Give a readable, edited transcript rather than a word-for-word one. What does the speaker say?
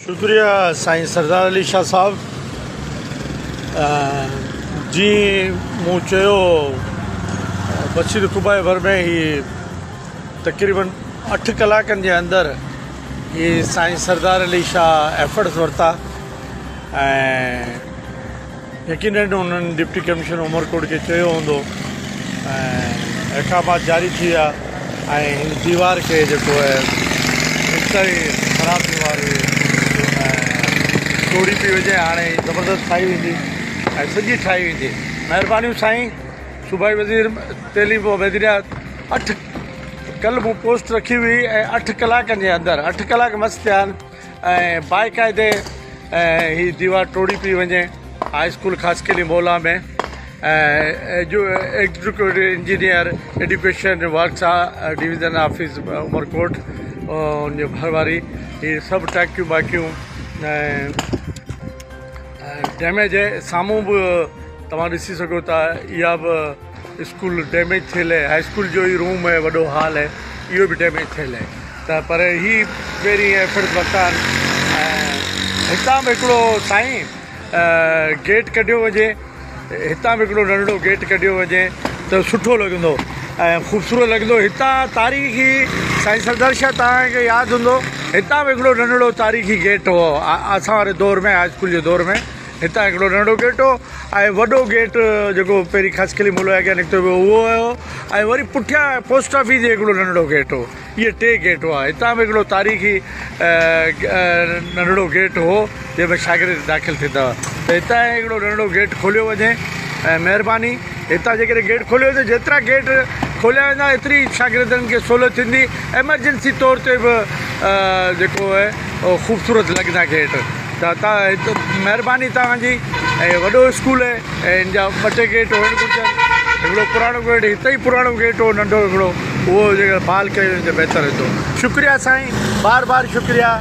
شڪريه سائين سردار علي شاھ صاحب جي مون چيو مسجد قباء ڀر ۾ هي تقريبن اٺ ڪلاڪن جي اندر هي سائين سردار علي شاھ ايفرٽس ورتا ۽ يقينن انهن ڊپٽي ڪمشنر عمرڪوٽ کي چيو هوندو ۽ احڪامات جاري ٿي ويا ۽ هن ديوار کي جيڪو آهي انتهائي خراب ديوار هئي ۽ ٽوڙي پئي وڃي هاڻي زبردست ٺاهي ويندي ۽ سڄي ٺاهي ويندي مهربانيون سائين صوبائي وزير تعليم و معدنيات اٺ ڪل مون پوسٽ رکي هئي ۽ اٺ ڪلاڪن جي اندر اٺ ڪلاڪ مس ٿيا آهن ۽ باقاعدي هي ديوار ٽوڙي پئي وڃي هاء اسڪول خاصخيلي مولا ۾ ۽ executive engineer education works division office Umerkot ان جي ڀر واري هي سڀ ٽانڪيون باڪيون ۽ ڊيميج آهي سامهون به توهان ڏسي سگهو ٿا اها به اسڪول ڊيميج ٿيل آهي هاء اسڪول جو ئي روم آهي وڏو هال آهي اهو به ڊيميج ٿيل آهي ته پر هي پهرين ايفرٽ ورتا آهن ۽ هتان به هڪڙو سائين گيٽ ڪڍيو وڃي هتان به هڪڙو ننڍڙو گيٽ ڪڍيو وڃي ته سٺو لڳندو ۽ خوبصورت لڳندو هتان تاريخي سائين سردار شاهه توهان کي ياد هوندو هتان به هڪڙو ننڍڙو تاريخي گيٽ هو اسان واري دور ۾ هاء اسڪول جي دور ۾ هتان هڪڙو ننڍڙو گيٽ هو ۽ وڏو گيٽ جيڪو پهرين خاصخيلي مولوي اڳيان نڪتو پيو اهو هيو ۽ وري پٺيان پوسٽ آفيس جي هڪڙو ننڍڙو گيٽ هو. اهي ٽي گيٽ هئا. هتان به هڪڙو تاريخي ننڍڙو گيٽ هو جنهن ۾ شاگرد داخل ٿيندا هئا ته هتان هڪڙو ننڍڙو گيٽ کوليو وڃي ۽ مهرباني هتان جيڪڏهن گيٽ کوليو وڃي جيترا گيٽ کوليا ويندا ايتري شاگردن کي سهولت ٿيندي ايمرجنسي طور تي به جيڪو آهي خوبصورت لڳندا گيٽ ته تان مهرباني توهان جي ۽ وڏو اسڪول آهي ۽ ان جا ٻه ٽي گيٽ هئڻ گهرجن هڪڙو پراڻو گيٽ هتي ئي پراڻو گيٽ هو ننڍو هڪڙو اهو جيڪر بحال ڪيو وڃي ته بهتر رهندو شڪريا سائين بار بار شڪريا.